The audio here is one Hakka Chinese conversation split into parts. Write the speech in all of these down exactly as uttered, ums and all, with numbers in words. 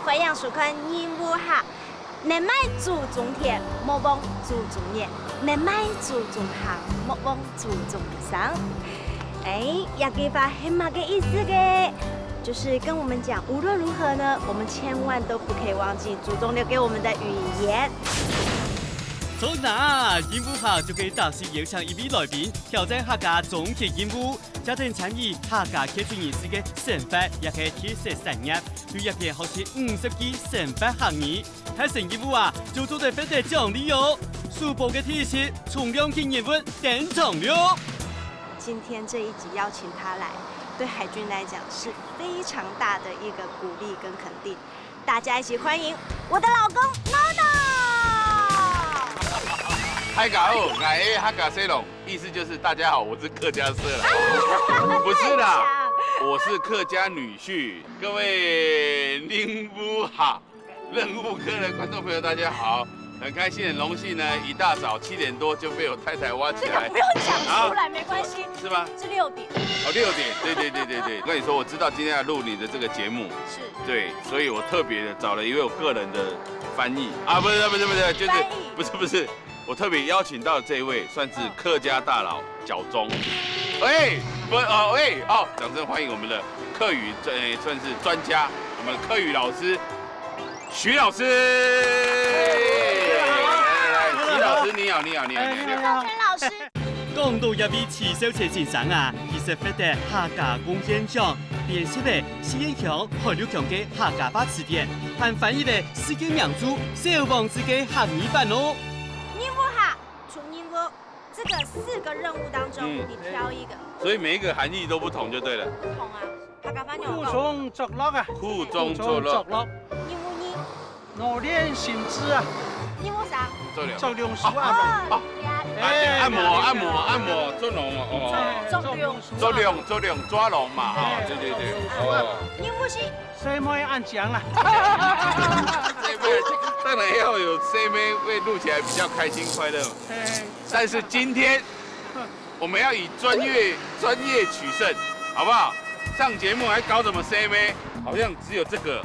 歡迎收看任務客，人愛注重天，莫忘注重人；人愛注重行，莫忘注重生。哎，這句話係麼个意思个？就是跟我們講，無論如何呢，我們千萬都不可以忘記祖宗留給我們的語言。早晨啊，任務客就係特別邀請一位來賓挑戰客家終極任務， 家庭參與客家客族人士个生活，也係特色產業，對一片學習五十句生活客語。達成任務啊，就做得獲得獎勵哦！首播个第一集重量級人物登場了！今天這一集邀請他來，對海軍來講是非常大的一個鼓勵跟肯定。大家一起歡迎我的老公NONO！大家好，𠊎係客家細郎，意思就是大家好，我是客家色啦。不是啦，我是客家女婿。各位任務客，任務客的觀眾朋友，大家好，很開心，很榮幸呢，一大早七點多就被我太太挖起來。這個不用講出來，啊？沒關係。是嗎？是六點。哦，六點，對，對，對，對，對。我跟你說，我知道今天要錄你的這個節目，是。對，所以我特別地找了一位我個人的翻譯啊，不是，不是，不是，就是，翻譯。不是，不是，我特別邀請到這一位算是客家大佬小鍾。喂，不，哦，喂，哦，掌聲歡迎我們的客語，呃，算是專家，我們的客語老師徐老師。來，來，來，徐老師，你好，你好，你好，你好，你好。哎，你好。陳老師。 講到這位徐小姐先生啊，其實獲得客家貢獻獎，編輯了四縣腔、海陸腔个客家話詞典，還翻譯了世界名著《小王子》个客語版哦。任務客，出任務，這個四個任務當中，嗯。你挑一個。所以每一個含義都不同就對了。不同啊。 客家話仰講？苦中作樂啊。苦中作樂。苦中作樂。任務二。磨練心智啊。任務三。作龍。作龍書啊。哦，哦。哎，按摩，按摩，按摩，作龍哦，哦。哎，作龍。作龍，作龍，抓龍嘛，哈，哎，對，對，對，作龍書啊。哦。任務四。細妹恁靚啊。細妹，當然要有細妹，會錄起來比較開心快樂。哎。但是今天 我們要以專業，專業取勝，好不好？上節目還搞什麼細妹？好像只有這個，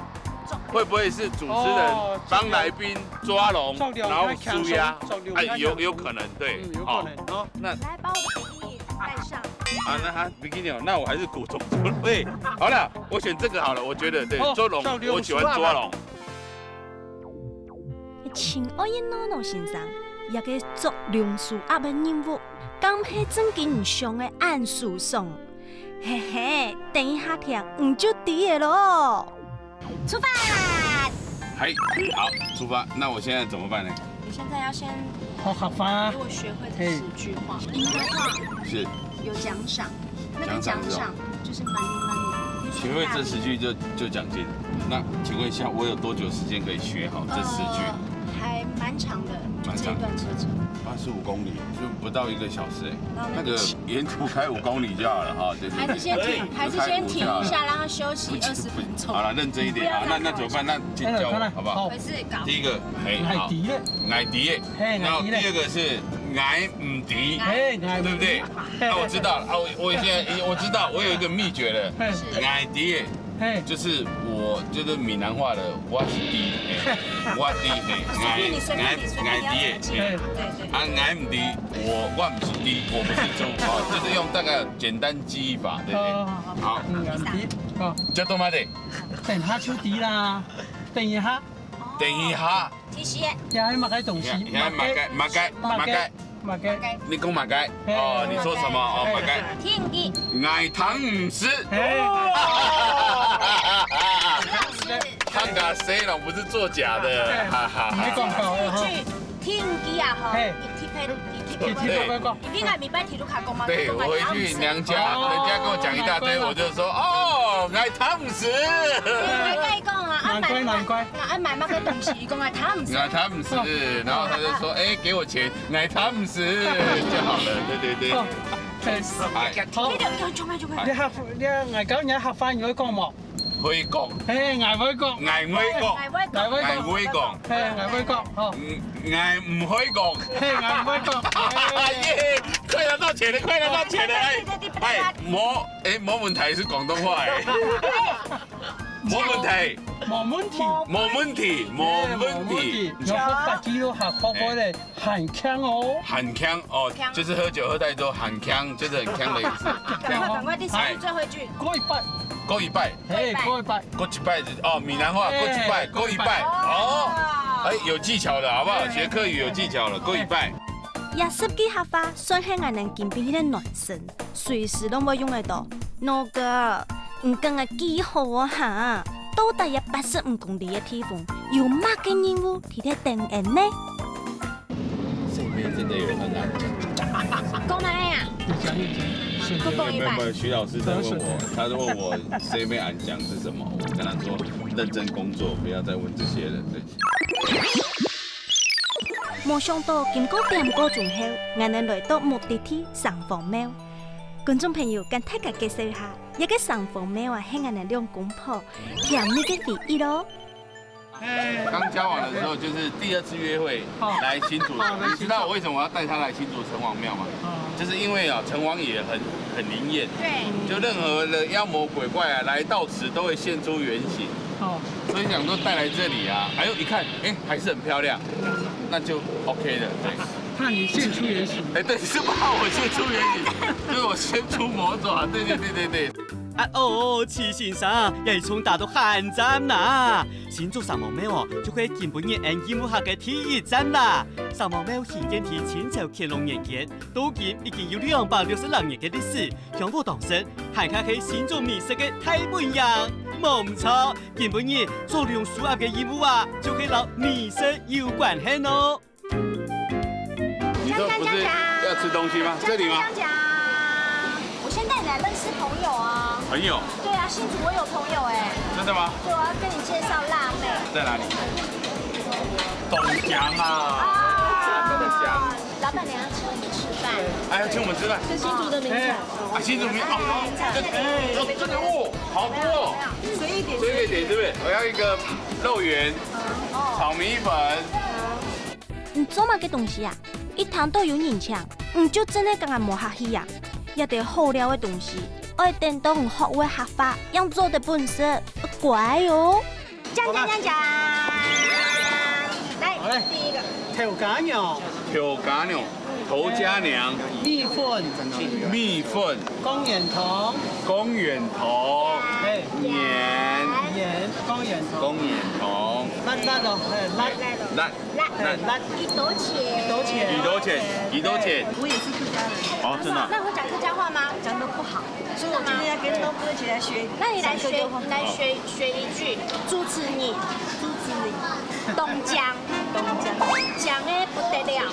會不會是主持人幫來賓抓龍，哦，然後舒壓？哎，有，有可能，對，嗯，有可能，哦。那來把我的比基尼帶上。啊，那他比基尼哦，那我還是苦中作樂。喂，好了，我選這個好了，我覺得，對，哦，捉龍，捉龍，我喜歡捉龍。 親愛个NONO先生，這個捉龍書鴨个任務，敢係正經毋想个恁舒爽？嘿嘿，等一下聽你就知了咯。出發！嗨，好，出發。那我現在怎麼辦呢？你現在要先學客話。給我學會這十句話。贏的話，是。有獎賞。 那個獎賞就是money money，就是大禮。請問這十句就，就獎金？那請問一下，我有多久時間可以學好這十句？呃，還蠻長的，就這一段車程。蠻長。八十五公里，就不到一個小時欸。然後那個那個沿途開五公里就好了哈，對，對，對。還是先停，還是先停一下，讓它休息二十分鐘。好了，認真一點啊。不要再開玩笑。那，那怎麼辦？那請教我，好不好？好。還是搞。第一個，嘿，好。𠊎知了。𠊎知了。嘿，然後第二個是𠊎毋知。嘿，𠊎毋知。對不對？ 那我知道了啊，我，我現在，我知道，我有一個秘訣了。嘿。𠊎知，嘿。就是我，就是閩南話的我是知，嘿，我知，嘿，隨便你，隨便你，隨便你要怎麼接。嘿。對，對。啊，𠊎毋知，我，我毋是知，我不是知，哦，就是用大概簡單記憶法，對不對？哦，好，好。好。嗯，知，哦。ちょっと待って。等下就知啦，等一下。等一下。 提示。這係麼个東西？這，這麼个，麼个，麼个。麼个。你講麼个？嘿。哦，你說什麼？哦，麼个。天氣。𠊎聽毋識。嘿。客家細郎不是作假的，嘿，哈哈哈。你講到了哈。天氣啊，吼，嘿。一特別，一特別。一特別講。 因為𠊎每擺佇屋下講嘛，對，我回去娘家，哦，人家跟我講一大堆，難怪啦。我就說，哦，𠊎聽毋識。對，𠊎跟你講啊，啊，難怪，買，買，難怪。啊，買麼个東西，伊講𠊎聽毋識。𠊎聽毋識，然後他就說，哎，給我錢，𠊎聽毋識，就好了，對，對，對。哦，哎，好。你就，就，就，就，你客，你，𠊎教你客話，你會講無？ 會講。嘿，𠊎會講。𠊎會講。𠊎會講。𠊎會講。嘿，𠊎會講，吼。嗯，𠊎毋會講。嘿，𠊎毋會講。耶，快拿到錢了，快拿到錢了，哎，哎，無，哎，無問題，係廣東話，哎。無問題，無問題，無問題，無問題。哎，無問題。然後八支个客話咧，很強哦。很強哦，強。就是喝酒喝太多，很強，就是很強的意思。趕快，趕快，第十句最後一句。過一擺。過一擺。哎，過一擺。過一擺是，哦，閩南話，哎，過一擺，過一擺。過一擺。哦。哎，有技巧的，好不好？哎。學客語有技巧了，過一擺。這十句客話算係𠊎等今晡日个暖身。 隨時都會用得到。喏哥，你講个幾好哦哈！到底這八十五公里个地方，有麼个任務在該等𠊎呢？這邊真的有很難講。講哪樣啊？你講一講。沒有，沒有，沒有，徐老師在問我，他問我這邊俺講是什麼，我跟他說認真工作，不要再問這些了。對。無想到經過點個鐘後，𠊎等來到目的地城隍廟。 觀眾朋友，跟大家介紹一下，這個城隍廟啊，係𠊎等兩公婆甜蜜个回憶咯。剛交往的時候，就是第二次約會，好。來新竹。好，來新竹。你知道我為什麼我要帶她來新竹城隍廟嗎？哦。就是因為啊，城隍爺很，很靈驗，對。就任何的妖魔鬼怪啊，來到此都會現出原形。哦。所以想說帶來這裡啊，哎呦，一看，哎，還是很漂亮，那就OK了，對。 怕你現出原形。哎，對，是怕我現出原形，就是我現出魔爪。對，對，對，對，對。啊哦，徐先生，這一場打到很讚啦！新竹城隍廟哦，就係今晡日𠊎等任務客个第一站啦。城隍廟興建自清朝乾隆年間，到今已經有兩百六十六年个歷史，香火當盛，還較係新竹美食个大本營。無毋著，今晡日做龍書鴨个任務啊，就係摎美食有關係哦。 你說不是要吃東西嗎？這樣講，這樣講。這裡嗎？這樣講，我先帶你來認識朋友啊。朋友？對啊，新竹我有朋友哎。真的嗎？對，我要跟你介紹辣妹。在哪裡？東江啊。啊，東江。老闆娘要請我們吃飯。哎，要請我們吃飯。是新竹的名產。啊，新竹名產。哦，這，這，這個哦，好多哦。隨意點。隨便點，對不對？我要一個肉圓，炒米粉。 你做麼个東西啊？一聽到有人請，你就真个感覺無客氣啊！這兜好料个東西，愛等到你學會客話，正做得分食，乖哦。講講講講，來，好嘞。第一個，豆家娘。豆家娘，豆家娘，米粉，米粉，公園糖，公園糖，哎，鹽，鹽，公園糖，公園糖，辣辣哦，哎，辣，辣。 辣，幾多錢？幾多錢？幾多錢？幾多錢？我也是客家人。哦，真的啊。那會講客家話嗎？講得不好。所以我今天要跟東哥一起來學。那你來學，你來學，學一句，支持你，支持你。東江，東江，講得不得了。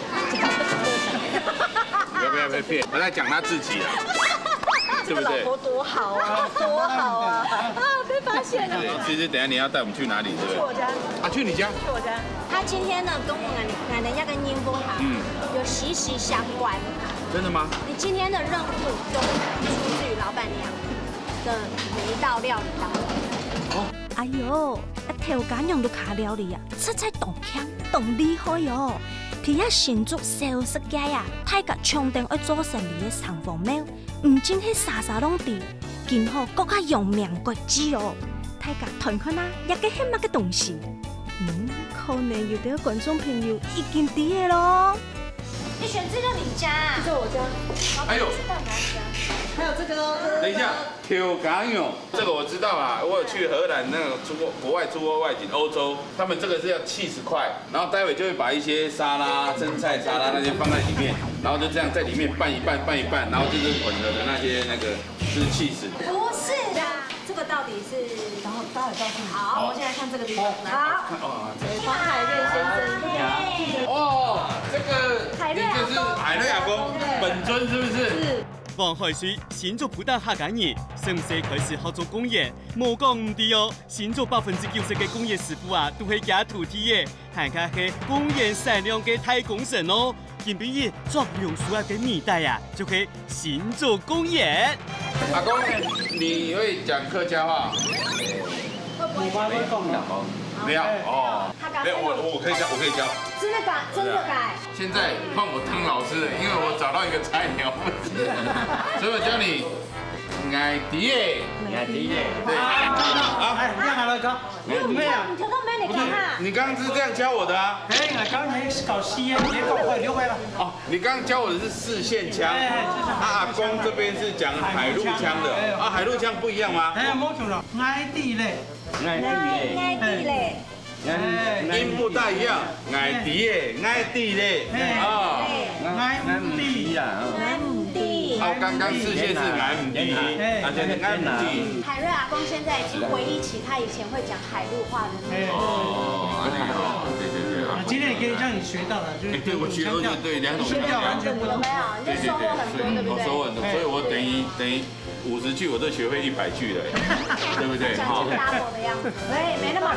不要，不要，不要騙，他在講他自己啊，對不對？這個老婆多好啊，多好啊！啊，被發現了。對，其實等一下你要帶我們去哪裡，對不對？去我家。啊，去你家？去我家。 他今天呢，跟我們，我們那個任務哈，嗯。有息息相關。真的嗎？你今天的任務都出自於老闆娘的每一道料理當中。哦。哎喲，啊，豆家娘都客料理啊，實在當強，當厲害哦！在這新竹小食界啊，大家搶等愛做生理个城隍廟， 毋淨係沙沙浪知，今好閣較揚名國際哦！大家看看啊，這個係麼个東西？嗯，可能有兜觀眾朋友已經知了咯。你選這個你家啊？這是我家。哎呦，去到哪裡啊？還有這個哦，這個，等一下，豆家娘，這個我知道啊，我有去荷蘭那個出過國外出過外景，歐洲，他們這個是要cheese塊， 然後待會就會把一些沙拉、生菜沙拉那些放在裡面，然後就這樣在裡面拌一拌，拌一拌，然後就是混合的那些那個就是cheese。不是啦，這個到底是？然後待會告訴你。好，我們先來看這個地方。來，好，哦，黃海燕先生。哦，這個你就是海瑞阿公本尊是不是？是。黃海瑞，新竹埔个客家人，十五歲開始學做貢丸，無講毋知哦。新竹百分之九十个貢丸師傅啊，都係厥徒弟耶。 還較係貢丸產量个大功臣哦。今晡日著龍書鴨个米袋啊，就係新竹貢丸。阿公，你會講客家話？我不會講。沒有哦，沒有，我我可以教，我可以教。真的假？真的假？現在換我當老師了，因為我找到一個菜鳥，所以我教你，愛知个，愛知个，對，啊，哎，你好。你有聽到，你聽到咩？你講哈？你剛剛是這樣教我的啊。哎，我剛才是搞實驗，結果快溜開了。哦，你剛剛教我的是四縣腔，哎，就是啊，阿公這邊是講海陸腔的，哎，啊，海陸腔不一樣嗎？哎，無錯了，𠊎知咧。𠊎知咧。𠊎知咧。哎，音不大一樣，𠊎知咧，𠊎知咧，哎，哦。𠊎毋知啊。𠊎毋知。哦，剛剛四縣是𠊎毋知，哎，啊，這個𠊎毋知。海瑞阿公現在已經回憶起他以前會講海陸話的那個。哦，哎，哦，對對對啊。啊，今天也可以讓你學到了，就是哎，對，我學到就對，兩種聲調完全不同。有沒有？你就收穫很多，對不對？我收穫很多，所以我等於等於五十句我都學會一百句了，對不對？哈。像是 double 的樣子。哎，沒那麼好。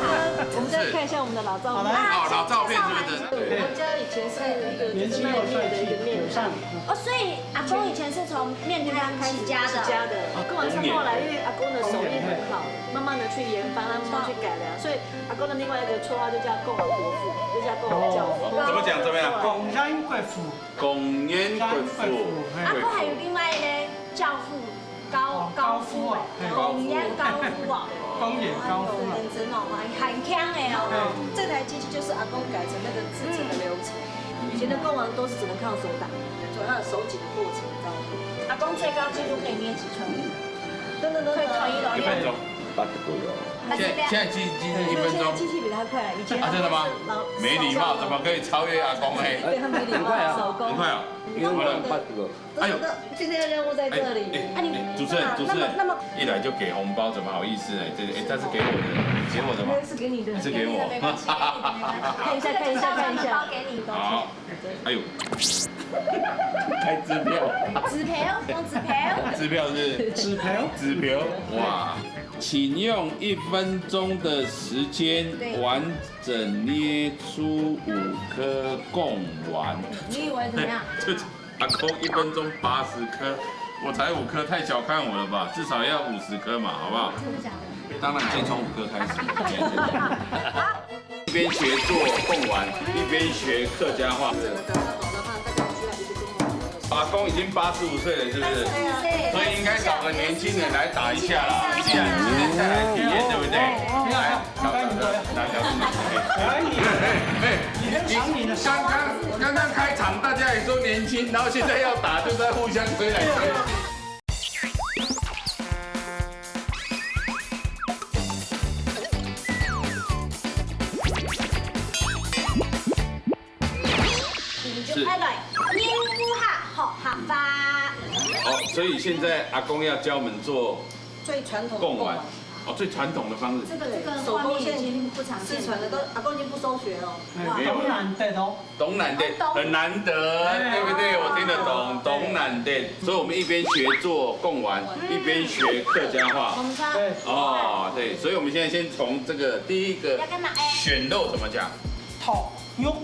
我們再看一下我們的老照片。好，老照片是不是？我家以前是一個就是賣麵的一個麵攤。哦，所以阿公以前是從麵攤起家的。起家的。跟我上后來，因為阿公的手藝很好，慢慢的去研發，他慢慢去改良，所以阿公的另外一個綽號就叫貢王國父，就叫貢王教父。怎麼講？怎麼樣？貢王國父。貢王國父。阿公還有另外一個教父，高，哦，高夫啊，高夫哎。貢王高夫哦。貢王高夫啊。哎喲，認真哦，很，很強的哦。對。這台機器就是阿公改成那個製程的流程。以前的貢丸都是只能靠手打，做他的手挤的過程，你知道嗎？阿公最高紀錄可以捏幾寸？等等等等。可以推了。一分鐘。八十度哦。現在，現在機，機器一分鐘。現在機器比他快，以前啊，真的嗎？老，没礼貌，怎么可以超越阿公嘞？对，他没礼貌，很快啊。手工。很快啊。因为我们八十度。哎呦。今天的任务在这里。哎，哎，主持人，主持人，那么，那么，一来就给红包，怎么好意思哎？这，哎，他是给我的，给我的吗？那是给你的。是给我。没关系，没关系。看一下，看一下，看一下。包给你。好。哎呦，开支票。紙票，用紙票。支票是？紙票。紙票，哇！请用一分钟的时间对。完整捏出五颗贡丸。你以为怎么样？就阿公一分钟八十颗，我才五颗，太小看我了吧？至少要五十颗嘛，好不好？真的假的？当然，先从五颗开始。一边学做贡丸，一边学客家话。阿公已经八十五岁了，是不是？八十五岁。所以应该找个年轻人来打一下啦。既然今天再来体验，对不对？来，找个，来，找个。哎，哎，哎，你刚刚，刚刚开场大家也说年轻，然后现在要打，就在互相推来推去。 你就拍来，念古客，學客話。好，所以现在阿公要教我们做最传统的贡丸。贡丸。哦，最传统的方式。这个，这个手工现在已经不常见了。失传了，都，阿公已经不收学了。哎，没有了。当难得哦。当难得，哦，当，很难得，哎。对不对？我听得懂，当难得。所以我们一边学做贡丸，嗯。一边学客家话。我们看。对。哦，对，所以我们现在先从这个第一个要干嘛？哎。选肉怎么讲？ 托肉。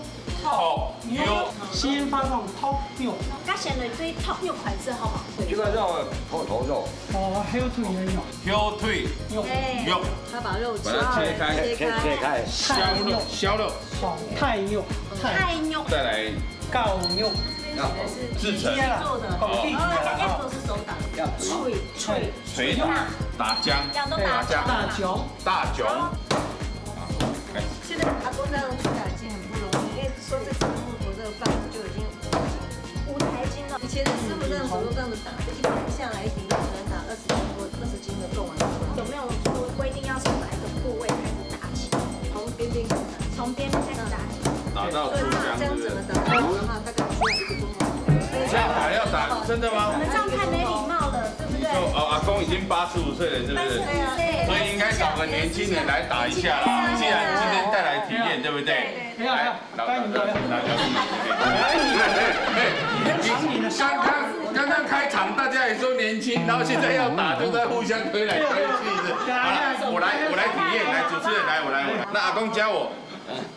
托肉。先发放托肉。該先來對托肉款式好無？這個肉，後頭肉。哦，後腿的肉。後腿肉。哎，肉。他把肉把它切開。切，切開。削肉，削肉。哦，泰肉，泰。泰肉。再來。絞肉。製成。製成。做的。哦，哦，這個都是手打的。要捶。捶。捶打。打漿。要都打漿。打漿。打漿。 大熊。好，開始。現在阿公這樣出來已經很不容易，因為說真的，我這個飯就已經五台斤了。以前的師傅這樣手工這樣子打，一盤下來一頂肉可能打二十斤或二十斤的貢丸。有沒有說規定要是哪一個部位開始打起？從邊邊開始打。從邊邊開始打起。打到出漿，對不對？這樣子的打，然後大概需要一個鐘頭。這樣打要打，真的嗎？你們這樣太沒禮貌了，對不對？就，哦，阿公已經八十五歲了，是不是？八十五歲。所以應該找個年輕人來打一下啦。既然今天帶來體驗，對不對？對，對，對。來，老，老，老，老，老，剛剛，剛剛開場大家也說年輕，然後現在要打，就在互相推來推去的。好了，我來，我來體驗，來，主持人來，我來，我來。那阿公教我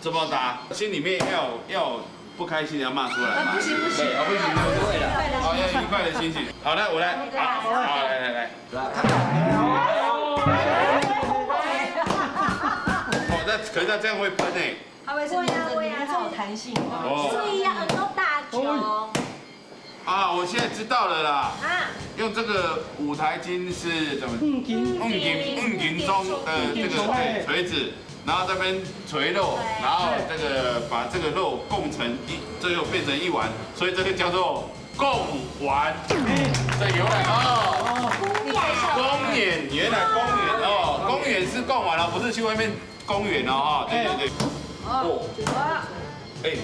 怎麼打，心裡面要有，要有 不開心要罵出來嘛。啊，不行，不行。對，啊，不行，不行。不會啦。好，要愉快的心情。好，來，我來。好，好，來，來，來。哦，那可是它這樣會噴欸。它會是黏著，裡面才有彈性。哦。所以要很多大球。啊，我现在知道了啦。啊。用这个五台金是怎么？五金。五金，五金钟的这个，五金钟。对，锤子，然后这边锤肉，对。然后这个把这个肉供成一，最后变成一丸，所以这个叫做供丸。哎。这由来哦。哦。公演。公演，原来公演哦，公演是供丸哦，不是去外面公园哦，哈，对对对。哎。哦，哦。哎，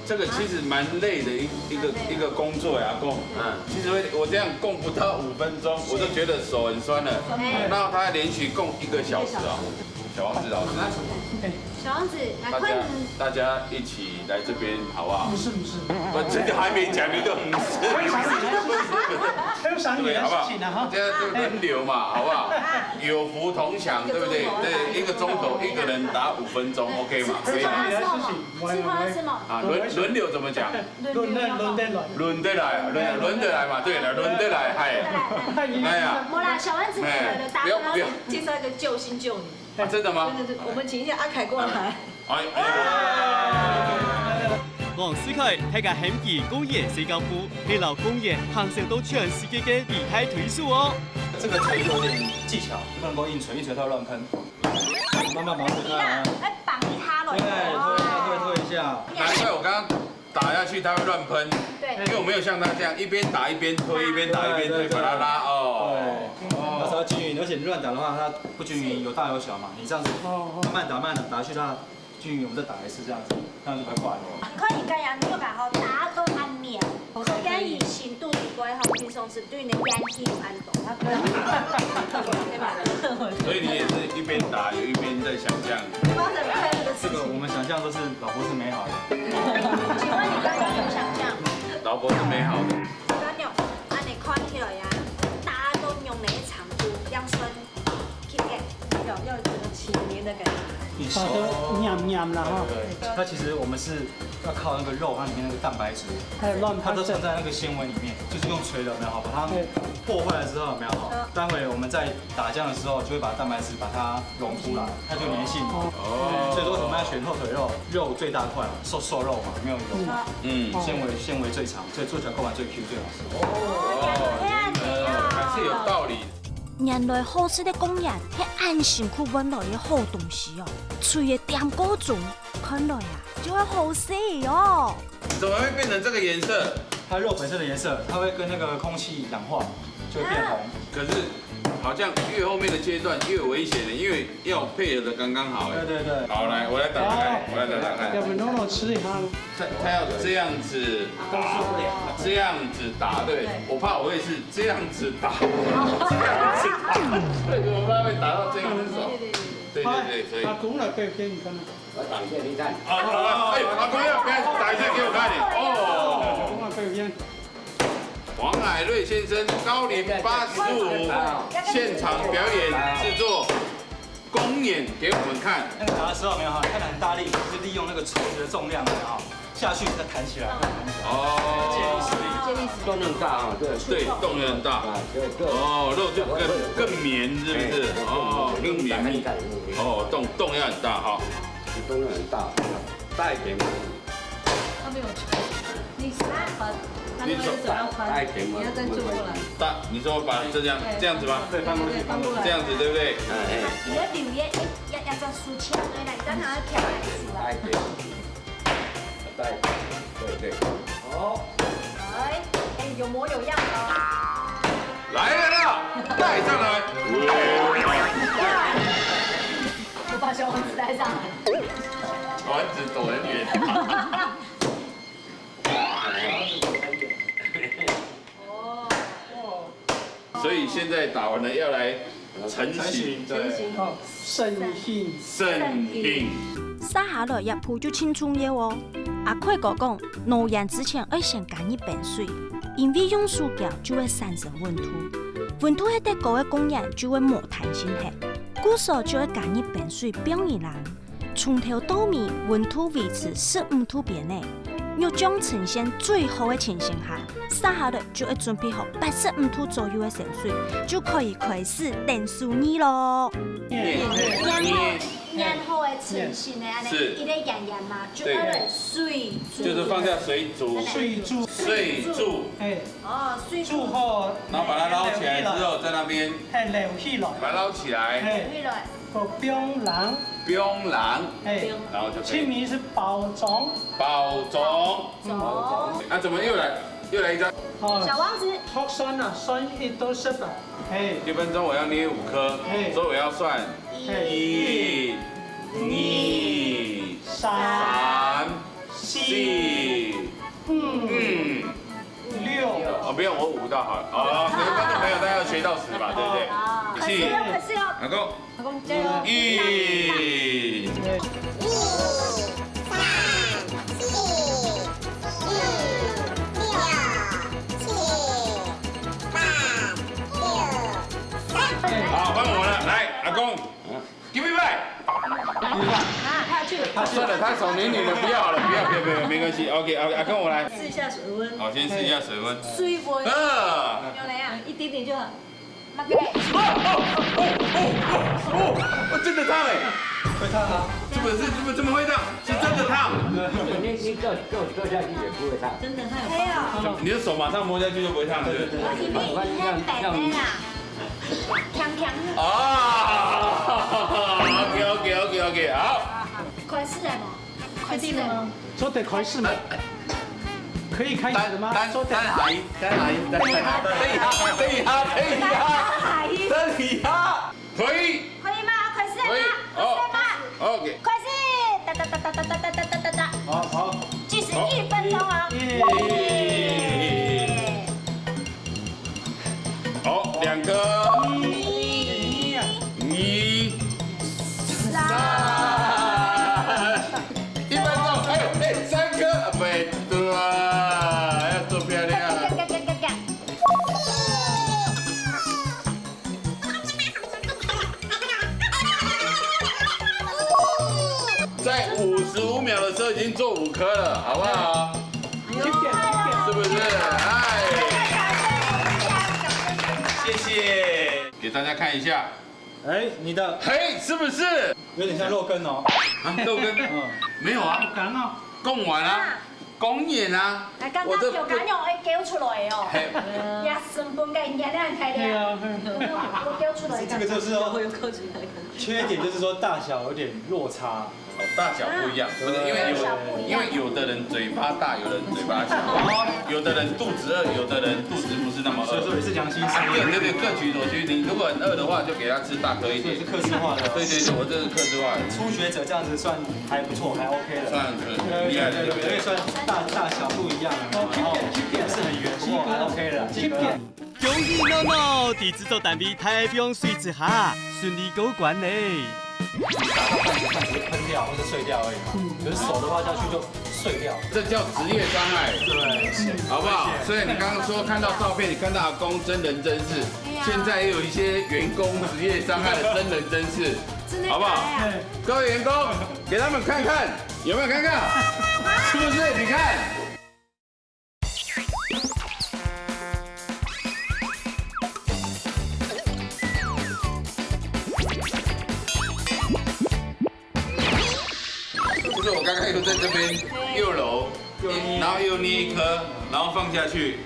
这个其实蛮累的一，一个，蛮累的。一个工作呀，供。嗯。其实我，我这样供不到五分钟，我就觉得手很酸了。哎。那他连续供一个小时啊，小王子老师。小王子，来，大家，快点。大家一起来这边好不好？不是，不是。我这个还没讲，你就不是。还有赏你的事情，还有赏你的事情呢，哈。对，好不好？大家就轮流嘛，好不好？有福同享，对不对？对，一个钟头一个人打五分钟，OK 吗？可以吗？是吗？是吗？啊，轮，轮流怎么讲？轮流，轮流，轮流。轮得来，轮，轮得来嘛，对了，轮得来，嗨。哎呀。没啦，小丸子，哎，不要，不要。介绍一个救星救你。啊，真的吗？对对对，我们请一下阿凯过来。哎，哎。 講實在，大家喊佢公園世界步，係摎公園行走到全世界个理大推手哦。這個錘子有點技巧，不能夠硬錘，硬錘它會亂噴。慢慢把它推開來啊。要綁一下咯。對，推一下，推，推一下。難怪我剛剛打下去它會亂噴，對。因為我沒有像它這樣一邊打一邊推，一邊打一邊推，對，對，對。把它拉，哦。對，哦。它才會均勻，而且你亂打的話，它不均勻，有大有小嘛。你這樣子，哦，哦。慢慢打，慢慢打，打下去它 均勻，我們再打一次，這樣子，這樣子比較快。你看人家楊六啊吼，打到恁綿，可見佢程度以外吼，平常時對你的怨氣有恁大，他不要。對吧？所以你也是一邊打，有一邊在想象。發生快樂的事情。這個我們想象都是老婆是美好的。請問你剛剛有想象？老婆是美好的。剛剛有，恁樣看起來呀，打到用你的長度，這樣算 要，要有這個纏綿的感覺。好的，黏黏了哈。對，對，對。它其實我們是要靠那個肉，它裡面那個蛋白質，還有卵白質。它都存在那個纖維裡面，就是用錘的，有沒有？把它，對。破壞了之後，有沒有？嗯。待會我們在打醬的時候，就會把蛋白質把它溶出來，它就有黏性。哦。所以說為什麼要選後腿肉？肉最大塊嘛，瘦，瘦肉嘛，沒有油。嗯。嗯。纖維，纖維最長，所以做起來口感最Q最好吃。哦，原來這樣子啊。還是有道理。 原來好食个公園係恁辛苦換來个好東西哦，錘仔恬過鐘，看來啊，就會好食哦。怎麼會變成這個顏色？它肉本身的顏色，它會跟那個空氣氧化，就會變紅。啊。可是好像越後面的階段越危險了，因為要配合的剛剛好哎。對對對。好，來，我來打打看，好。我來打打看。要不弄弄吃一下呢？ 它，它要這樣子打，這樣子打，對，我怕我會是這樣子打，這樣子打，對，我怕會打到這一隻手。對對對，所以。阿公來，可以給你看看。我打一下給你看。啊，啊，哎，阿公要表演，打一下給我看。哦。阿公來，可以给你。王海瑞先生高齡八十五，現場表演製作。 公演給我們看。那個打的時候有沒有哈，看得很大力，就利用那個錘子的重量，有沒有哈，下去再彈起來，再彈起來。哦。借力使力。借力使力。重量大啊，對。對，重量大。啊，對，對。哦，肉就更，更綿，是不是？哎，哦，更綿密。更大，更大。哦，重，重量很大哈。重量很大，大一點嘛。他沒有球。你把，把那個手要翻，你要再轉過來。大，你說把這樣，對。這樣子嗎？對，翻過去，翻過來。這樣子對不對？哎，哎。你要留意，哎， 要，要這樣收起來，對啦，你剛剛要跳來是吧？大一點，大一點，對，對。好。哎，哎，有模有樣哦。來了啦，帶上來。我把小王子帶上來。小王子走很遠。哦。 所以現在打完了，要來成型。成型，對。成型。哦，成型。成型。續下來這步就盡重要哦。阿凱哥講，挼圓之前愛先加入冰水，因為用手攪就會產生溫度，溫度係忒高个公圓就會無彈性忒，故所就愛加入冰水放一冷。 從頭到尾溫度維持十五度邊仔，肉醬呈現最好个情形下，續下來就愛準備好八十五度左右个生水，就可以開始等手藝咯。然後，然後个成型个，恁呢，是。一个圓圓嘛，就對。二个水煮。就是放下水煮。水煮。水煮。哎。哦，水煮。煮好，然後把它撈起來之後，在那邊。哎，撈起來。把它撈起來。哎。撈起來。个冰冷。冰冷。哎。冰。然後就可以。清明是包粽。包粽。粽。那怎麼又來，又來一張？哦。小王子。核酸啊，酸一都是吧。哎。一分鐘我要捏五顆，哎。所以我要算。哎。一、二、三、四、五、六。哦，不用，我五到好了。哦，各位觀眾朋友，大家要學到十吧，對不對？哦，七，可是哦，可是哦。阿公，阿公加油。一、二、三、四、五、六、七、八、九、十。好，換我了，來，阿公。 Give me five。啊，他要去了。啊，算了，他手黏黏的，不要好了，不要，不要，不要，沒關係。OK，OK，阿公，我來。試一下水溫。好，先試一下水溫。水溫。啊。有沒有？一點點就好。那个。哦，哦，真的燙欸！會燙啊。怎麼是，怎麼，怎麼會燙？是真的燙。你，你坐，坐，坐下去也不會燙。真的燙。哎呀。你的手馬上摸下去就不會燙，是不是？對，對，對。我是被你那白白啦。 鏘鏘。啊，OK，OK，OK，OK，好。開始了嗎？開始了嗎？說得開始嗎？可以開始了嗎？等，等，等下，等下，等下，等一下，等一下，等一下，等一下，可以。可以嗎？開始了嗎？可以。好。開始了嗎？OK。開始！噠噠噠噠噠噠噠噠噠噠。好，好。計時一分鐘哦。耶。 好，兩個。一、二、三。一分鐘，哎呦，哎，三個，啊，不對啊，要做漂亮。在五十五秒的時候已經做五顆了，好不好？ 是不是？哎，謝謝，給大家看一下。哎，你的，嘿，是不是？有點像肉羹哦。啊，肉羹？嗯。沒有啊。好感哦。貢丸啊，貢丸啊。哎，剛剛有感覺會勾出來哦。嘿。也成本該年量開的。對啊，嘿。有沒有勾出來？這個就是哦，有勾出來。缺點就是說大小有點落差。 哦，大小不一樣，啊，不是，因為有，大小不一樣。因為有的人嘴巴大，有人嘴巴小，有的人肚子餓，有的人肚子不是那麼餓。所以說也是良心事。啊，對，對，對，各取所需。你如果很餓的話，就給他吃大顆一點。所以是客製化的。對，對，對，我這是客製化的。初學者這樣子算還不錯，還OK了。算很可，很厲害的，對不對？可以算大，大小不一樣了，然後不是很圓，不過還OK了，及格了。恭喜鬧鬧，在製作單位大放水之下，順利過關了。 打到半截半截會噴掉或者碎掉而已嘛。嗯。可是手的話下去就碎掉。這叫職業傷害。對。好不好？所以你剛剛說看到照片，你看到阿公真人真事，哎呀。現在也有一些員工職業傷害的真人真事，真的假的啊？好不好？各位員工，給他們看看，有沒有看看？是不是？你看。 就是我剛剛又在這邊又揉，又捏。然後又捏一顆，然後放下去，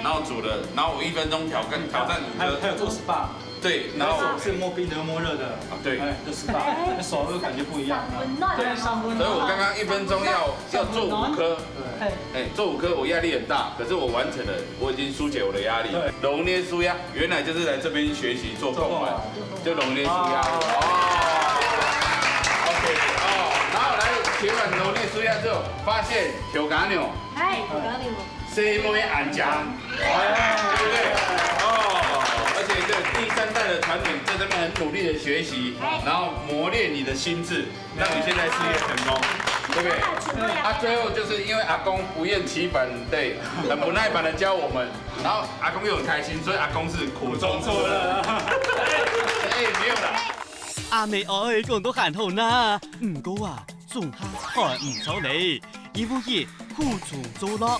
然後煮了，然後我一分鐘挑戰，挑戰五顆。還有，還有做SPA。對，然後，然後是摸冰的，摸熱的。啊，對。哎，就SPA，那手又感覺不一樣了。對，上溫暖。所以我剛剛一分鐘要，要做五顆。對。哎，做五顆我壓力很大，可是我完成了，我已經紓解我的壓力。對。揉捏舒壓，原來就是來這邊學習做貢丸，做貢丸。就揉捏舒壓。哦。哦。OK，哦，然後來學完揉捏舒壓之後，發現調羹娘。哎，調羹娘。細妹恁靚，對不對？哦，而且這第三代的傳人在這邊很努力的學習，哎。然後磨練你的心智。 讓你現在事業成功，對不對？啊，最後就是因為阿公不厭其煩，對，很不耐煩的教我們，然後阿公又很開心，所以阿公是苦中作樂。哎，沒有啦。阿妹哀講到還好哪，毋過啊，總下還毋錯咧，因為佢苦中作樂。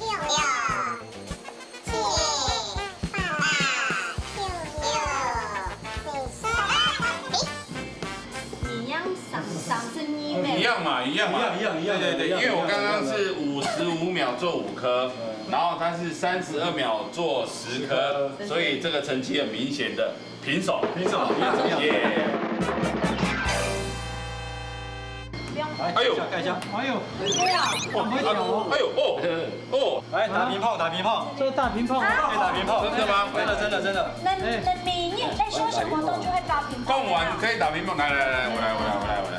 六、七、八、九、十、十一。你一样三，三十二秒。一样嘛，一样嘛。一样，一样，一样，对，对，对，一样，因为我刚刚是五十五秒做五颗，然后他是三十二秒做十颗，所以这个成绩很明显的平手。平手，平手。耶。不用。来，哎呦。盖一下，盖一下。哎呦，对啊。哇，很会讲哦。哎呦，哦，哦。来，打乒乓，打乒乓。这个大乒乓啊。可以打乒乓。真的吗？真的，真的，真的。那，哎。那明年在休闲活动就会打乒乓了。讲完可以打乒乓，来，来，来，我来，我来，我来，我来。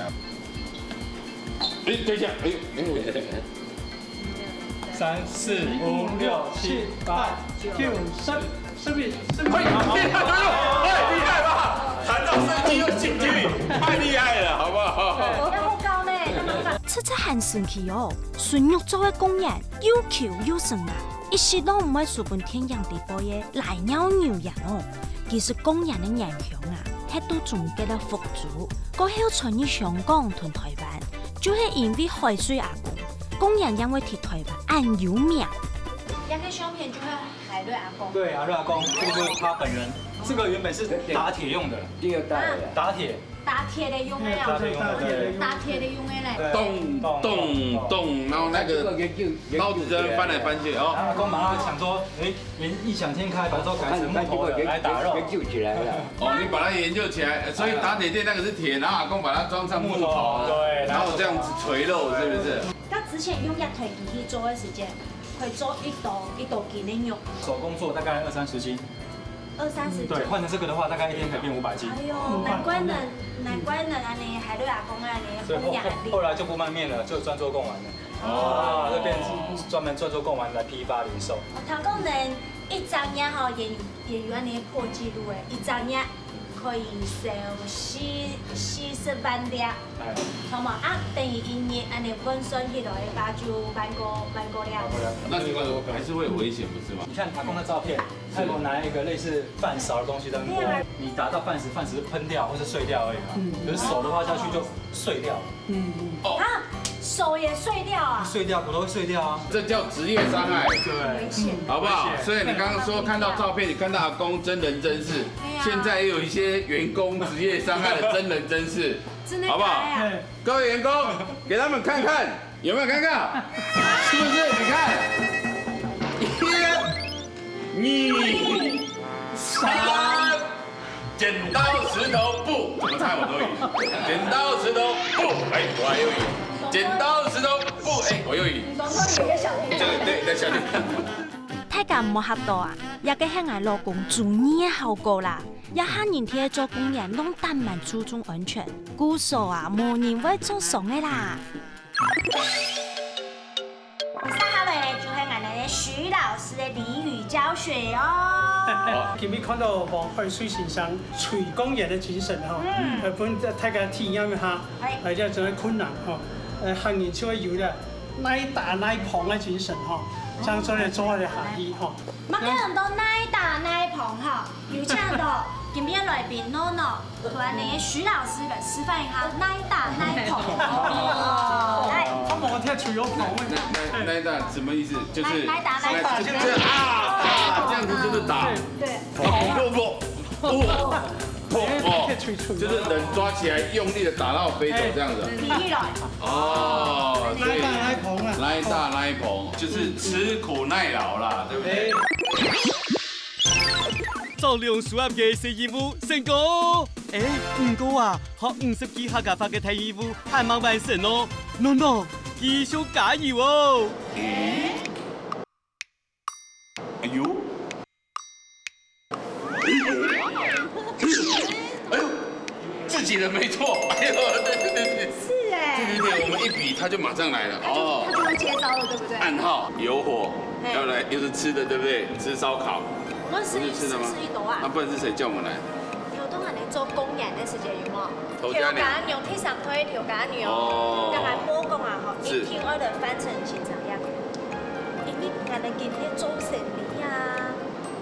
哎，等一下，哎呦，哎呦，三、四、五、六、七、八、九、十、十一、十二。哎，厉害了，哎，厉害吧？弹到圣经又进去，太厉害了，好不好？要不高呢，干嘛？这，这很神奇哦，纯肉做个工人，又Q又省啊，一息都毋会输分电影里背个拉尿牛羊哦。其实工人个原型啊，係對中國个福州，過後傳入香港同台灣，就係因為海瑞阿公，工人正會在台灣恁有名。這个相片就係海瑞阿公。对，阿瑞阿公，这个就是他本人。这个原本是打铁用的，第二代了。打铁。打铁的用的啊。打铁用的，对。打铁的用的嘞。对。咚咚咚，然后那个刀子在那翻来翻去哦。阿公马上想说，哎， 原，异想天开，把它改成木头的来打肉。研究起来了。哦，你把它研究起来，所以打铁店那个是铁，然后阿公把它装上木头，木头，对，然后这样子捶肉，是不是？那之前用压腿机器做的时间，可以做一多一多斤的肉。手工做大概二三十斤。二三十斤。对，换成这个的话，大概一天可以变五百斤。哎呦，难怪能，难怪能啊，你海瑞阿公啊，你所以后，后，后来就不卖面了，就专做贡丸了。 哦，就变专门专做贡丸来批发零售。哦，聽講呢，一隻月吼，也有，也有恁呢破紀錄誒，一隻月可以銷四，四十萬粒，哎，好無？啊，等於一日恁呢換算起來个話，就萬個，萬個粒。那這個還是會有危險，不是嗎？你看阿公的照片，他有拿一个类似饭勺的东西在那边拨，对啊。你打到饭匙，饭匙是喷掉或是碎掉而已嘛。嗯。可是手的话下去就碎掉了。嗯嗯。哦，啊，手也碎掉啊？碎掉，骨头会碎掉啊。这叫职业伤害，对，危险。好不好？危险。所以你刚刚说看到照片，你看到阿公真人真事，对啊。现在也有一些员工职业伤害的真人真事，真的好不好？假的啊？各位员工，给他们看看，有没有尴尬？是不是？你看，一、二、三， 剪刀石头布，怎么猜我都赢。剪刀石头布，哎，我还有赢。剪刀石头布，哎，我又赢。你总算有一个小弟弟。對，對，對，小弟。大家莫嚇到啊，這个係𠊎老公中意个效果啦。這下人在做公園，攏當蠻注重安全，故所啊，無人會著傷个啦。接下來呢，就係𠊎等个徐老師个俚語教學哦。今日看到黃海水先生吹公園个精神哈，嗯。呃，分大家體驗一下，哎。呃，這種个困難哈，呃，客人就會有了耐打耐碰个精神哈，這樣做來做下去哈。麼个人都耐打耐碰哈，有請到今日來賓諾諾，同𠊎等个徐老師來示範一下耐打耐碰。哦，來。他們好像吹有碰。那那那那什麼意思？就是耐耐打耐打就这样啊，这样子就是打。對。哦不不不不。哦，就是人抓起来用力的打到飞走这样子啊。比喻了。哦，所以耐打耐碰啊。耐打耐碰，就是吃苦耐劳啦，对不对？做龍首个實驗任務成功！誒，毋過啊，學五十句客家話个第一步還吂完成哦。諾諾，繼續加油哦！哎呦！哎呦！自己人没错。哎呦，对对对对。是哎。对对对，我们一比，他就马上来了。哦。他就会接招了，对不对？暗号有火，嘿。要来又是吃的，对不对？吃烧烤。我是不是吃的吗？是一朵啊。那不然是谁叫我们来？有东西你做公园的时间有没有？头家娘。跳家娘，第三胎跳家娘。哦。刚才我讲啊，吼，是。一听二的翻成是怎样？因为俺的今天做生意啊。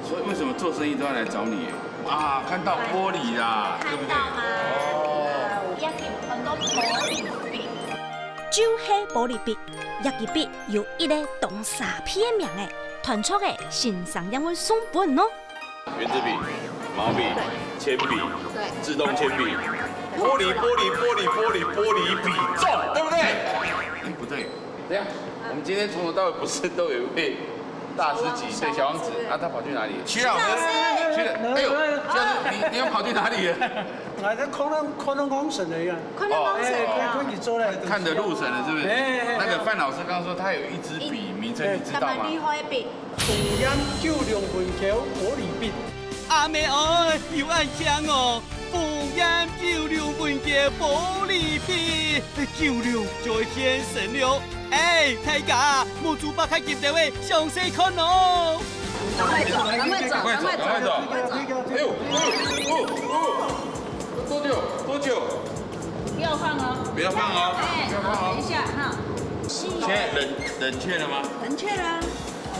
所以为什么做生意都要来找你？啊，看到玻璃啦，对不对？看到吗？哦。也有很多玻璃笔。就係玻璃筆，這支筆有一个當沙鼻个名仔，斷著个先生也會送分哦。圆珠笔、毛笔、鉛笔、自动铅笔，玻璃玻璃玻璃玻璃玻璃笔，中，对不对？哎，不对，等一下，我们今天从头到尾不是都有一位大师级，对，小王子，啊，他跑去哪里？徐老师。徐老，哎呦，徐老师，你你又跑去哪里了？哎，他空中空中空神了呀。空中空神哎，啊。看看你做了。看得入神了，是不是？哎哎哎那个范老师刚刚说他有一支笔，名称你知道吗？蛮厉害的笔。红颜九龙文教玻璃笔。阿妹哎，有恁強哦！红颜九龙文教玻璃笔，九龍就會現身了。 哎，大家，目珠擘開金燈仔，詳細看哦！赶快走，赶快走，赶快走，趕快走！哎呦，哎呦，哦哦，多久？多久？不要放哦。不要放哦，哎，不要放哦。好，等一下哈。现在冷冷却了吗？冷却了啊。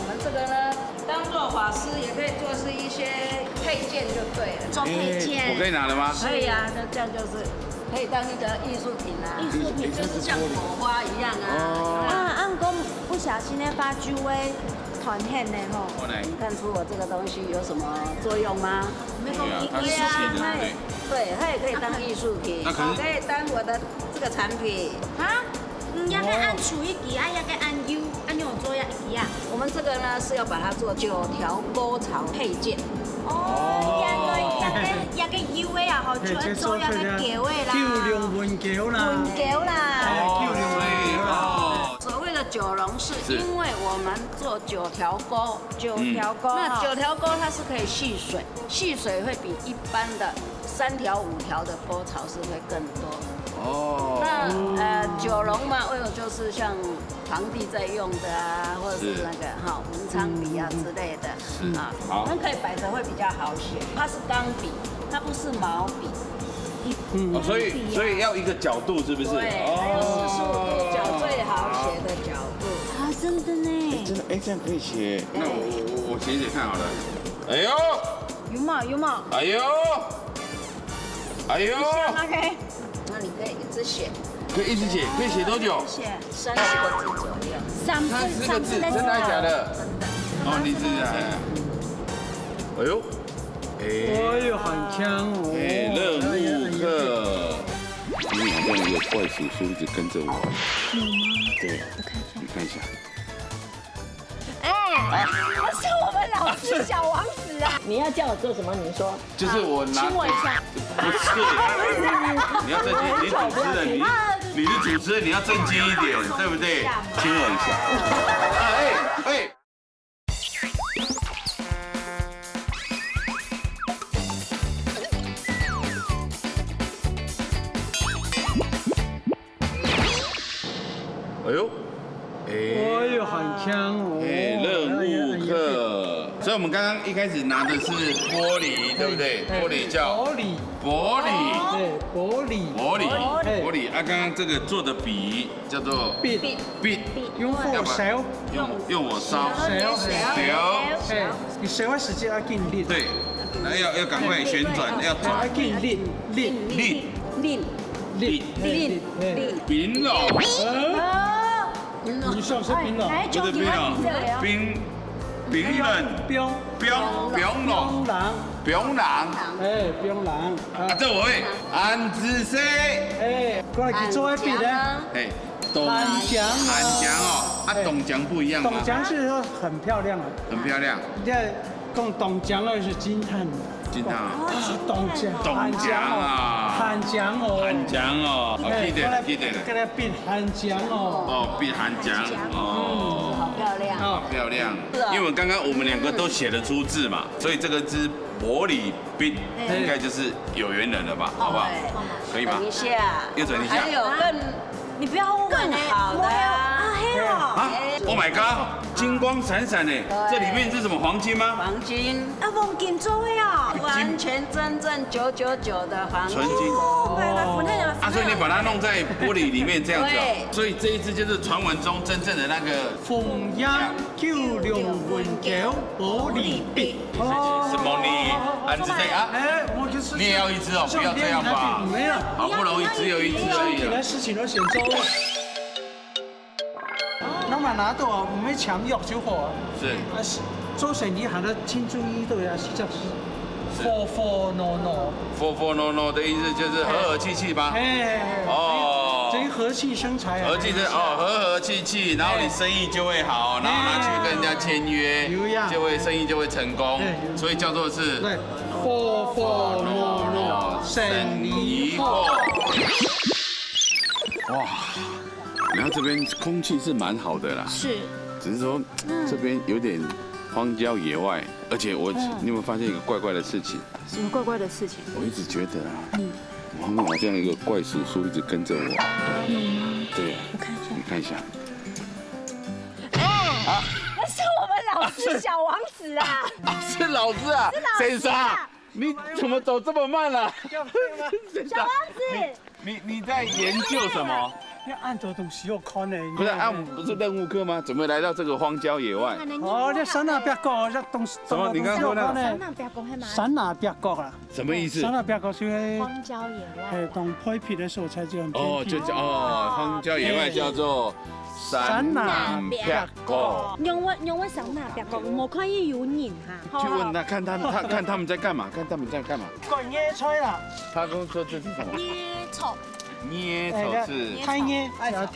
我们这个呢，当做法师，也可以做是一些配件就对了。做配件。哎，我可以拿了吗？可以啊，那这样就是 可以当一个艺术品啊，艺术品就是像火花一样啊。哦。啊，啊，毋過不小心个話就會斷線呢吼。好嘞。你看出我这个东西有什么作用吗？没有，对啊，它是细的，对。对，它也可以当艺术品，那可是也可以当我的这个产品。啊？嗯，也可以恁粗一支啊，也可以恁幼，恁樣做也一支啊。我们这个呢是要把它做九条沟槽配件。 哦，原來這个這个幼个啊吼，就愛做這个九个啦。九龍文教啦。文教啦。哎，九龍文教啦。哦。所谓的九龍，是因为我们做九条沟，九条沟哈。那九条沟它是可以蓄水，蓄水会比一般的三条五条的沟槽是会更多。哦。那呃九龙嘛，为了就是像皇帝在用的啊，或者是那个哈文昌笔啊之类的。 是。啊，好。它可以摆着会比较好写，它是钢笔，它不是毛笔。哦，所以所以要一个角度，是不是？对，还有四十五度角最好写的角度。啊，真的呢。哎，真的，哎，这样可以写。那我我我我写写看好了。哎呦，有吗？有吗？哎呦，哎呦，OK。那你可以一直写。可以一直写，可以写多久？写三十个字左右。三三十个字，真的假的？哦，你是哎，哎呦，哎，哎呦，很强哦。哎，任务课。你好像有怪叔叔一直跟着我。有吗？对，我看一下。你看一下。哎，那是我们老师小王子啊。你要叫我做什么？你说。就是我拿，亲我一下。不是，你要正经，你主持人，你啊，对你是主持人，你要正经一点，对不对？亲我一下。哎哎，哎呦，哎，哎呦，很强哦。哎，任务课。所以我们刚刚一开始拿的是玻璃，对不对？哎，玻璃叫玻璃。玻璃。对，玻璃。玻璃，哎。玻璃。啊，刚刚这个做的笔叫做笔。笔。笔。用火烧。用，用火烧。烧。烧。哎，你烧个時間要緊力。对，那要，要赶快旋转，要转。要緊力，力。力。力。力。力。哎，力。冰冷。哦。你说是冰冷。哎，不是冰冷，冰，冰冷。冰。冰，冰冷。冰冷。冰冷。哎，冰冷。啊，这我会。安子生。哎，过来去做一笔呢。哎，东，很强哦。很强哦。啊，哎，东强不一样吗？东强是说很漂亮啊。很漂亮。你看，讲东强那是惊叹。惊叹啊。哦，是东强，东强啊。很强哦。很强哦。哦，哎，记得了，过来，记得了。过来比很强哦。哦，比很强哦。好漂亮。哦。漂亮。是哦。因为刚刚我们两个都写得出字嘛，所以这个字 玻璃笔，哎。应该就是有缘人了吧，好不好？哎。可以吧？等一下，又等一下。还有更，你不要问我呢，更好的啊。我还有，啊，还有。啊，Oh my god，金光闪闪呢，对。这里面是什么？黄金吗？黄金。啊，黄金做的啊。完全真正九九九的黄金。纯金。哦，来，来，我那个，啊，所以你把它弄在玻璃里面这样子哦。对。所以这一只就是传闻中真正的那个凤阳九龙文golden玻璃笔。 是，是Moni，安子生啊。哎，我就是，你也要一只哦，不要这样吧。没有。好不容易只有一只而已啊。你的事情都先做了。那么拿到，我们抢药就好啊。是。啊，是，做生意还得清楚一点啊，是这样子。是。Four four no no。Four four no no的意思就是和和气气吗？哎，哦。等于和气生财啊。和气生，哦，和和气气，然后你生意就会好，然后拿去跟人家签约，有呀。就会，生意就会成功，哎，有。所以叫做是对，four four no no，生意好。哇，然后这边空气是蛮好的啦，是。只是说这边有点荒郊野外，而且我，嗯。你有没有发现一个怪怪的事情？什么怪怪的事情？我一直觉得啊，嗯。我后面好像有一个怪叔叔一直跟着我。有吗？对。我看一下。你看一下。哎，啊。那是我们老师小王子啊。啊，是老师啊，是老师啊。先生，你怎么走这么慢啊？先生，小王子。你，你在研究什么？要按着东西要看呢。不是啊，我们不是任务课吗？怎么来到这个荒郊野外？哦，你山那边讲，这东西，什么？你刚刚说那个？山那边讲，山那边讲啊。 什么意思？山那壁角就係，荒郊野外。係，當偏僻个所在就很偏僻。哦，就叫，哦，荒郊野外叫做山南壁角。仰會，仰會山南壁角？無看見有人哈。去問他，看他，他，看他們在幹嘛，看他們在幹嘛。割艾草啦。他跟我說這是什麼？艾草。艾草是？哎，艾草，艾草。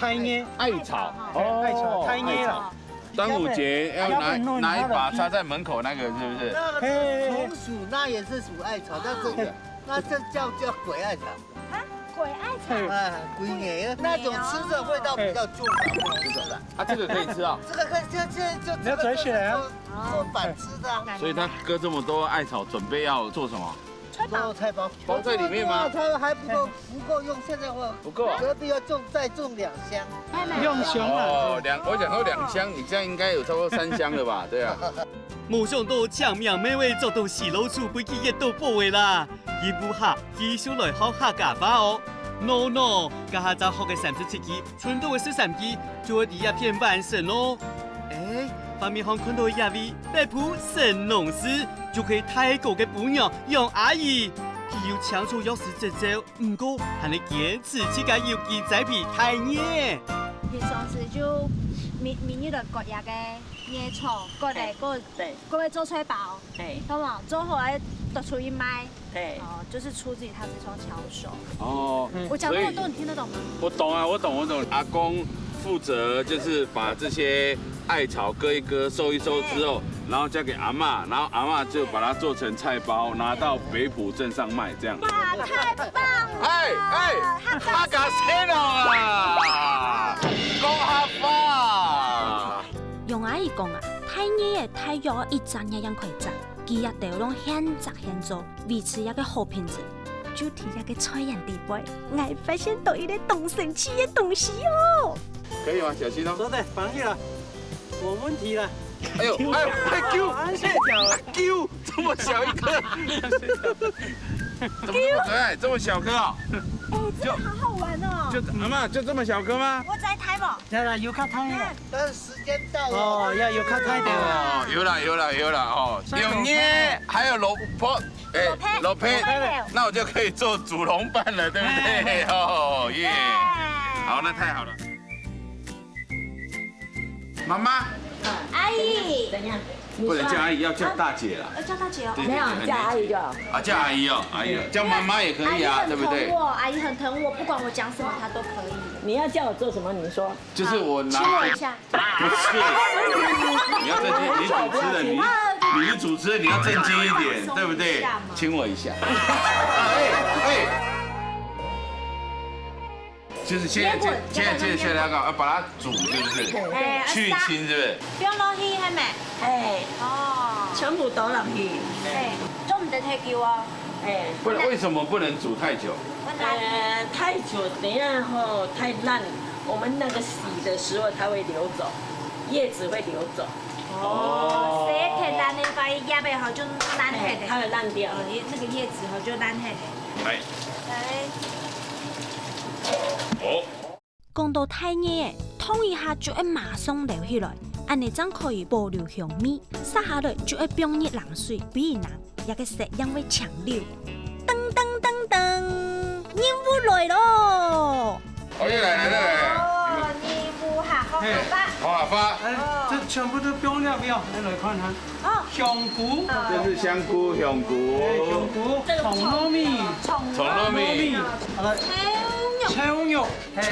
艾草，哦，艾草，艾草。 端午節要拿，拿一把插在门口那个，是不是？那个是松鼠，那也是属艾草，那这个，那这叫，叫鬼艾草。啊，鬼艾草。哎，鬼艾，那种吃着味道比较重的，不能吃的。啊，这个可以吃啊？这个可以，这，这，这，你要摘起来啊。做，做饭吃的啊。所以他割这么多艾草，准备要做什么？ 做菜包。包在里面吗？它还不够，不够用，现在我不够啊。隔壁要种，再种两箱。用箱啊。哦，两，我想说两箱，你这样应该有差不多三箱了吧？对啊。無想到青盲乜會做到死老鼠，分佢噎到寶个啦！今晡下繼續來學客家話哦。No no，這下正學个三十七句，賰到个十三句，就會在這片完成咯。哎，畫面上看到這位北埔神農氏，就係大哥个餔娘楊阿姨。 佢有清楚藥師執照，毋過還係堅持自家有機栽培大艾。平常時就每，每日都割一個艾草，割來，嘿，割，對，割來做菜包，嘿，懂無？做好來剁出去賣，嘿。哦，就是出自於他這雙巧手。哦，我講那麼多，所以你聽得懂嗎？我懂啊，我懂，我懂。阿公負責就是把這些艾草割一割、收一收之後，然後交給阿嬷，然後阿嬷就把它做成菜包，拿到北埔鎮上賣，這樣。哇，太棒了！哎，哎，客家細人啊！大約一隻月樣開張，佢也兜攏現摘現做，維持這个好品質。就在這个菜園底背，𠊎發現到一個當神奇个東西哦！可以嗎？小心哦！收的，绑起来，没问题了。哎呦，哎呦，哎呦，安睡觉了。哎呦，这么小一颗，怎么这么可爱？这么小颗哦？哎，这个好好玩哦！就阿妈就这么小颗吗？我再抬不？来来，有看他没有？但是时间到了。哦，要有看他一点了。哦，有了有了有了哦，有耶，还有萝卜，哎，萝卜，那我就可以做祖龙饭了，对不对？哦耶！好，那太好了。妈妈，阿姨，怎样？不能叫阿姨，要叫大姐啦。要叫大姐哦。对没有叫阿姨就好。啊，叫阿姨哦，阿姨哦，叫妈妈也可以啊，对不对？我，阿姨很疼我，不管我讲什么，她都可以。你要叫我做什么？你说。就是我拿，亲我一下。不是，你要正经，你主持人，你你是主持人，你要正经一点，对不对？亲我一下。哎哎，就是现在接现在接下来要干嘛？要把它煮，是不是？哎，去腥，是不是？不用落去，还没。哎，哦，全部倒落去。哎，做唔得太久哦。哎，不能，为什么不能煮太久？我来。呃，太久，等一下吼，太烂，我们那个洗的时候它会流走，叶子会流走。哦，洗天然的话，叶子吼就烂哎，它忒的。会烂掉。哦，那个叶子吼就烂忒的。来，来，哦，讲到大叶，燙一下就要马上撈起来，恁呢正可以保留香味。杀下來就要放入冷水煸一冷，這个色樣會青溜。噔噔噔噔，任務來咯！好，又来了，又来了。哦，任务哈，好好吧。好啊，发。哎，这全部都不用料，不用，来来看看。哦，香菇，这是香菇，香哎，香菇，菇，红糯米，从从糯米，好了，菜肉，菜肉，哎菜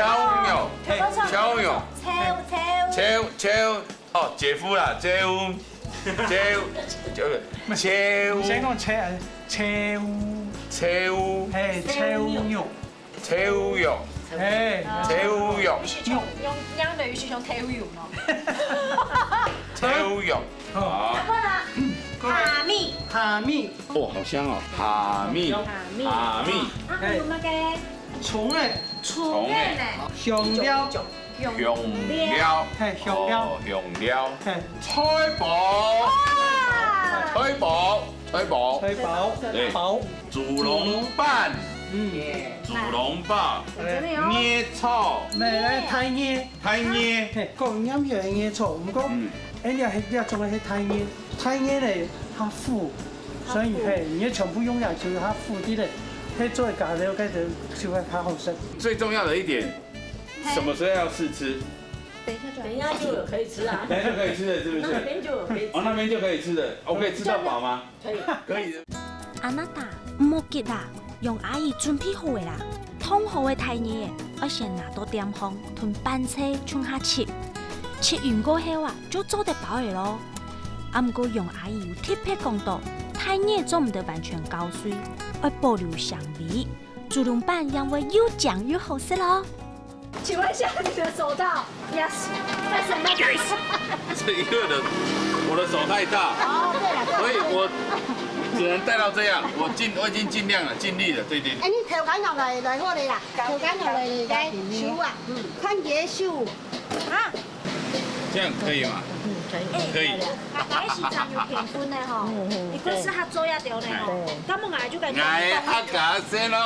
肉，哎，菜肉，菜菜菜菜，哦，姐夫啦，姐夫，姐夫，姐夫，你先讲菜，菜，菜，哎，菜肉，菜肉，哎，菜肉，肉，用娘的语气用菜肉吗？菜肉，啊，过来，哈密，哈密，哦，好香哦，哈密，哈密，哈密，啊，还有那个葱哎，葱的呢，香料，香料，哎，香料，哦，香料，哎，菜脯，菜脯，菜脯，菜包，对包，祖龙饭，嗯，祖龙饭，哎，艾草，没来太热。太热，嘿，讲啱起来个错，毋过，嗯，哎，你系你种个系太热，太热咧，它苦，所以嘿，你全部用下去，它苦啲咧，嘿，做个料，该就就会好好食。最重要的一点，什么时候要试吃？等一下就等一下就有可以吃啊，等下就可以吃了，是不是？那边就有可以吃。哦，那边就可以吃了，我可以吃到饱吗？可以。可以的。あなた、莫急啦，楊阿姨準備好个啦。燙好个大葉，愛先拿到店項同粄菜共下切。切勻過後啊，就做得包个咯。啊，毋過楊阿姨有特別講到，大葉做毋得完全攪碎，愛保留香味，祖龍粄正會又靚又好食咯。 請問一下，你的手套，yes，戴什么？这一个人，我的手太大，哦，对了，所以我只能戴到这样。我尽我已经尽量了，尽力了，对对对。哎，你頭殼落來來好咧啦，頭殼落來來手啊，看你个手。啊，这样可以吗？可以。哎，是真有天分的吼，你可是他做呀掉的吼，根本啊就感觉。哎，阿嘎塞咯。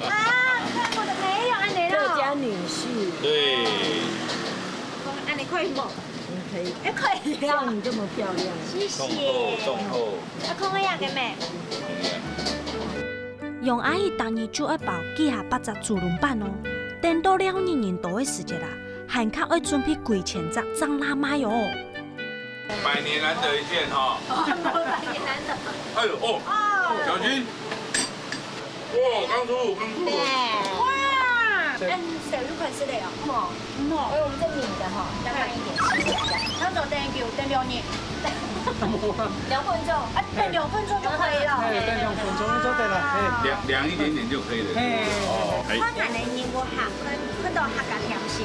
啊，看我的没有按呢客家咯。女婿，对，按呢可以吗？可以，哎，可以啊。像你这么漂亮。谢谢。送后送后。啊，空个样个没？楊阿姨逐日就愛包幾下百隻祖龍粄哦。等到尞日人多个時節啦，還較愛準備幾千隻正拿賣哦。百年难得一见哈。百年难得。哎呦哦，小心。哇，刚出炉，刚出炉。哇，哎，小鱼款是的哦。嗯哦。哎，我们这米的哈，要慢一点。要走等久，等六年。两分钟。啊，等两分钟就可以了。哎，等两分钟就做得了，凉凉一点点就可以了。嘿。哦，哎，看看呢，你我哈，看看到哈个良心。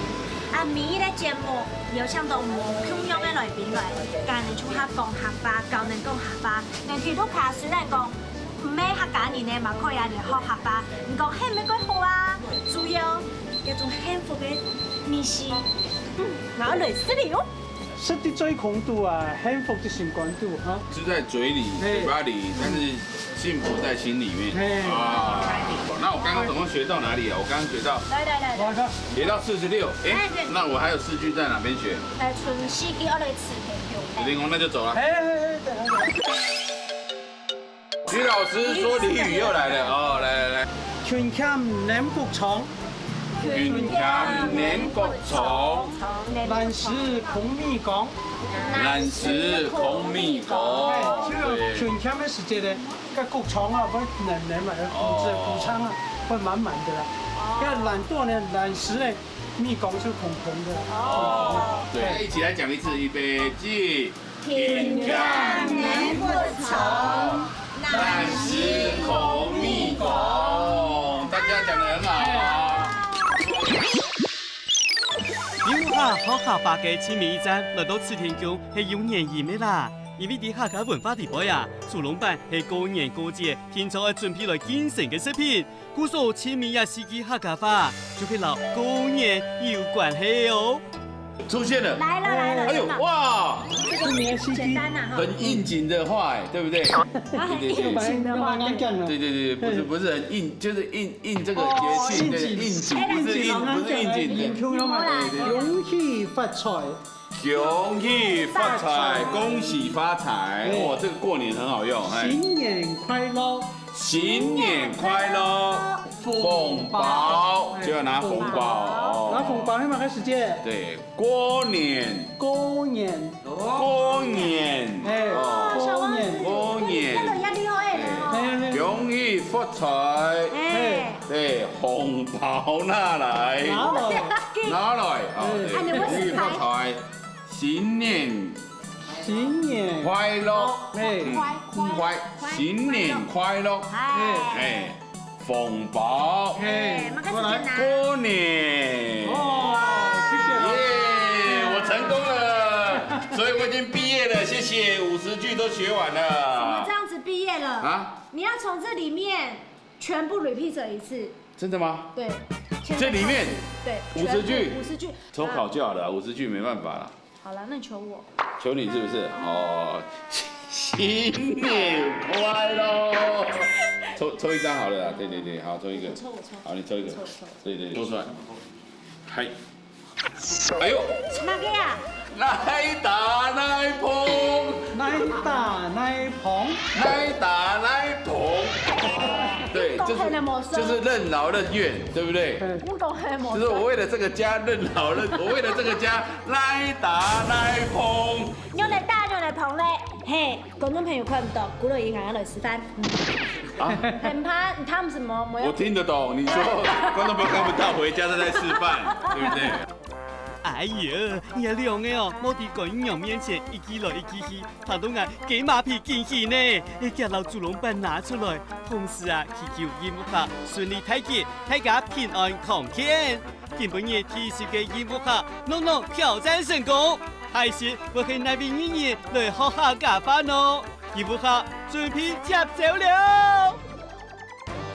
啊，每一个節目邀請到無共樣个來賓來，教人像客講客話，教人講客話。但係屋下雖然講毋係客家人呢，嘛可以啊來學客話。毋過係毋係蓋好啊？主要一種幸福个味緒。嗯，然後類似哩哦。食得嘴空肚啊，幸福的心肝肚哈。吃在嘴里、嘿。嘴巴里，但是幸福在心里面。嘿。啊，那我刚刚总共学到哪里啊？我刚刚学到来来来来，学到四十六，哎，哎，对。那我还有四句在哪边学？来，存四句，我来词典用。林红，那就走了。哎哎哎，等一下。徐老师说俚语又来了哦，来来来。勤儉能谷倉，勤儉能谷倉，懶尸空米缸，懶尸空米缸。哎，這个勤儉个時節呢，該谷倉啊，會滿滿嘛，谷子、哦。谷倉啊，會滿滿的啦。哦。該懶惰呢，懶尸呢，米缸就空空的。哦，对，一起来讲一次，预备，起。勤儉能谷倉，懶尸空米缸。大家讲得很好啊。 在屋下學客話个親密一站來到慈天宮係有原因个啦，因為在客家文化裡背啊，豬籠粄係過年過節平常愛準備來敬神个食品，故所親密這四句客家話就係摎過年有關係哦。出現了，來了來了，哎呦，來了。哇，這個簡單啊哈。很應景的話，哎，對不對？啊，很應景的話，對。對對對，不是不是很應，就是應 應這個節慶，哦，對，應景，應景，哎，不是應，不是應景的。應景，應景。恭喜發財。恭喜發財，恭喜發財。哎。哇，這個過年很好用，哎。新年快樂。新年快樂。紅包，紅包。就要拿紅包，哎，哦。拿紅包，你麼个時節？對，過年。過年。 過年，哎，哦，過年。過年。哎，恭喜發財，哎。哎，紅包拿來，拿來。拿來，哦，哎。對，恭喜發財，新年，新年快樂，哎。嗯，快，新年快樂，哎。哎。 紅包。哎，麼个時間啊？過年。哦，謝謝。耶，我成功了，所以我已經畢業了，謝謝，五十句都學完了。怎麼這樣子畢業了？啊？你要從這裡面全部 repeat 一次。真的嗎？對，這裡面對，五十句，五十句，抽考就好了，五十句沒辦法了。 好了，那你求我。求你是不是？哦，新年快樂！抽，抽一張好了啦，對對對，好，抽一個。我抽，我抽。好，你抽一個。我抽，我抽。對對，抽出來。嗨。哎呦，麼个啊？哪打哪碰。哪打哪碰。哪打哪碰。對，就是，就是任勞任怨，對不對？嗯。我講還無算。就是我為了這個家任勞任，我為了這個家 哪打哪碰。仰來打，仰來碰咧？嘿，觀眾朋友看毋到，古老爺剛剛來示範。嗯。啊？很怕，他們什麼？我聽得懂，你說觀眾朋友看不到，回家正在示範，對不對？哎呀，你兩個哦，莫在觀眾面前一句來一句去，聽到𠊎雞嫲皮緊起呢！你遽摎豬籠粄拿出來，同時啊，祈求音樂客順利大吉，大家平安康健。 今晡日第十個音樂客，諾諾挑戰成功，下一次會係哪位藝人來學客家話呢？音樂客準備接招了！